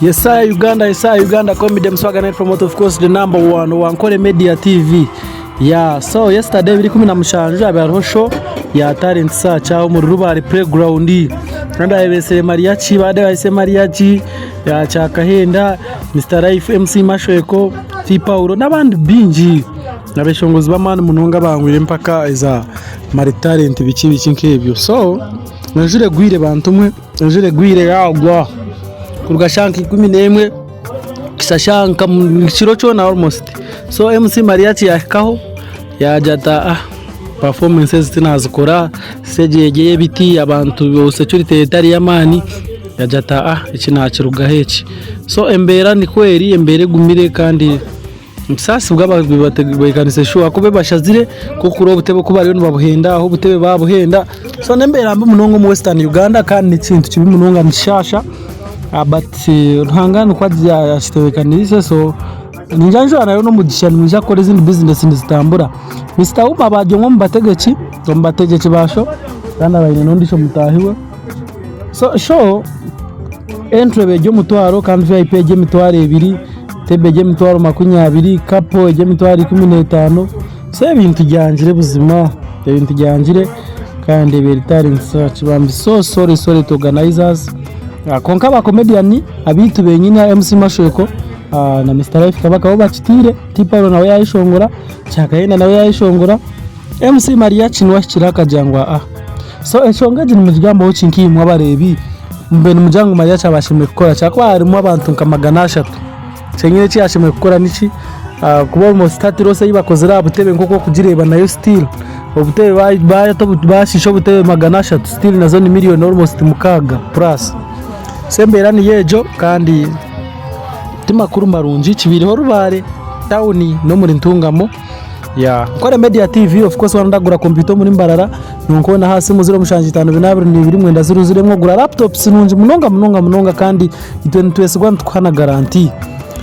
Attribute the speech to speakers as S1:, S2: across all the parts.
S1: Yesaya Uganda, Yesaya Uganda Comedy Mswaga Night Promoter of course the number one Wankore Media TV. Yeah, so yesterday biri 17 habaire hariho show ya Talent Search aho omuri Rubare Playground. Kandi bayebesire Mariachi, bade bahise Mariachi ya Kyakahenda, Mr Life, MC Mashweko, T Paulo n'abandi bingi. Abeshongozi b'amaani munonga abangwire empaka eza Mari Talent biki biki nk'ebyo. So enjura egwire bantu mwe. Enjura egwire yagwa kuruga shaaha nka 11 kuhitsya shaaha nka ekiro kyona almost. So MC Mariachi yahikaho yaagira ati ah performance ezi tinazikora, stage egi ey'ebiti abantu security etari y'amaani, yaagira ati ah eki nakirugaho eki. So embeera nikwo eri, embeera egumire kandi. Nikisaasibwa abatebeekanise shuwa ahakuba bashazire nk'oku obutebe oku bariyo nibabuhenda aho obutebe babuhenda so n'embeera mbi munonga omu western Uganda kandi n'ekintu kibi munonga nikishaasha but Ruhanga nikwo akitebeekaniise so ningira ngu nayo n'omugisha nimwija kukora ezindi bizinesi nizitambura. Mister Uma aba ari omwe omu bategyeki ba sho kandi aba aine n'ondiijo mutaahi we. So show entry eba eri omutwaro kandi VIP eri emitwaro ebiri, table eri emitwaro makumyabiri, couple eri emitwaro 15. So ebintu byangire buzima, ebintu byangire kandi ebaire talent search bambi so sorry sorry to organizers. Kwonka aba comedian abaitu benyini MC Mashweko na Mister Life Kabaka bo bakitiire, T Paulo nawe yayeshongora, Kyakahenda nawe yayeshongora. MC Mariachi niwe ahikire akagira ngu aa. So enshonga egi nimugigambaho ki nkaimwe abareebi? Mube nimugira ngu Mariachi aba ashemereire kukora ki? Ahakuba harimu abantu nka 300. Kyenyine eki yashemereire kukora niki? Kuba almost hati loss ei bakozire aha butebe nk'oku orikugireeba nayo still obutebe bashiisha obutebe 300 still nazo ni million almost 6 plus. So embeera niyo egyo kandi ti makuru marungi kibaireho Rubare tawuni n'omuri Ntungamo. Yeah. Nkore Media TV of course waba ndagura computer omuri Mbarara nonkoona aha simu 07542290 ogura laptops nungi munonga munonga munonga kandi itwe nitwesigwa nitukuha na guarantee.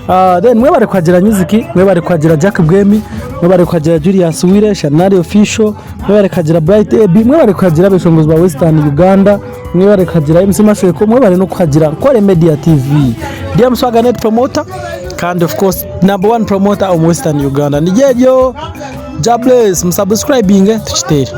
S1: Uh, then mwebare kuhagira Music, mwebare kuhagira Jack Bwemi, mwebare kuhagira Julius Wire, Shanari Official, mwebare kuhagira Bright AB, mwebare kuhagira abeshongozi ba Western Uganda, mwebare kuhagira MC Mashweko, mwebare n'okuhagira Nkore Media TV. DM Swaga Net Promoter kandi of course number one promoter omu Western Uganda. Niryo eryo, Jah bless, musubscribinge tukitere.